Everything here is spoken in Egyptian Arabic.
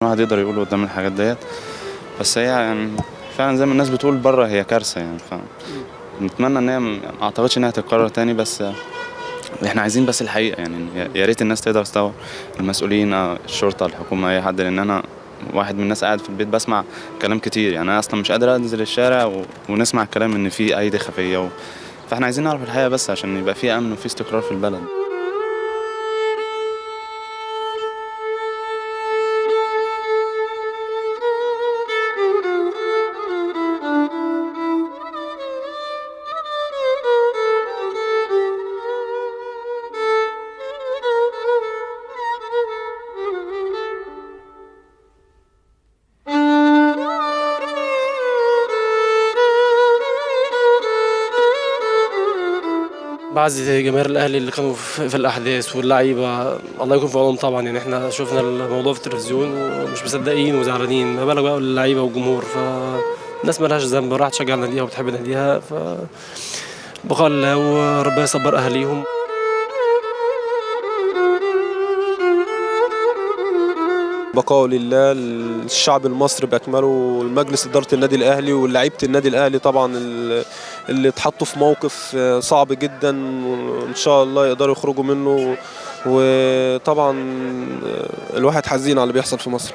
الواحد يقدر يقوله قدام الحاجات ديت، بس هي يعني فعلا زي ما الناس بتقول بره هي كارثة يعني. فنتمنى ان هي ما اعتقدش انها تتكرر تاني، بس احنا عايزين بس الحقيقة يعني. يا ريت الناس تقدر تستوعب، المسؤولين، الشرطة، الحكومة، اي حد، لان انا واحد من الناس قاعد في البيت بسمع كلام كتير يعني. انا اصلا مش قادر انزل الشارع ونسمع كلام ان في ايدي خفيه فاحنا عايزين نعرف الحقيقة بس عشان يبقى في امن وفي استقرار في البلد. بعزي جماهير الاهلي اللي كانوا في الاحداث واللعيبة، الله يكون في عونهم طبعا. يعني احنا شفنا الموضوع في التلفزيون ومش مصدقين وزعلانين، ما بالك بقى اللعيبة والجمهور. فالناس ما لهاش ذنب، راح تشجع ناديها وبتحب ناديها، ف بقاء الله وربنا يصبر اهاليهم. بقاء لله، الشعب المصري باكمله، والمجلس ادارة النادي الاهلي ولاعيبه النادي الاهلي طبعا اللي اتحطوا في موقف صعب جدا، وان شاء الله يقدروا يخرجوا منه. وطبعا الواحد حزين على اللي بيحصل في مصر.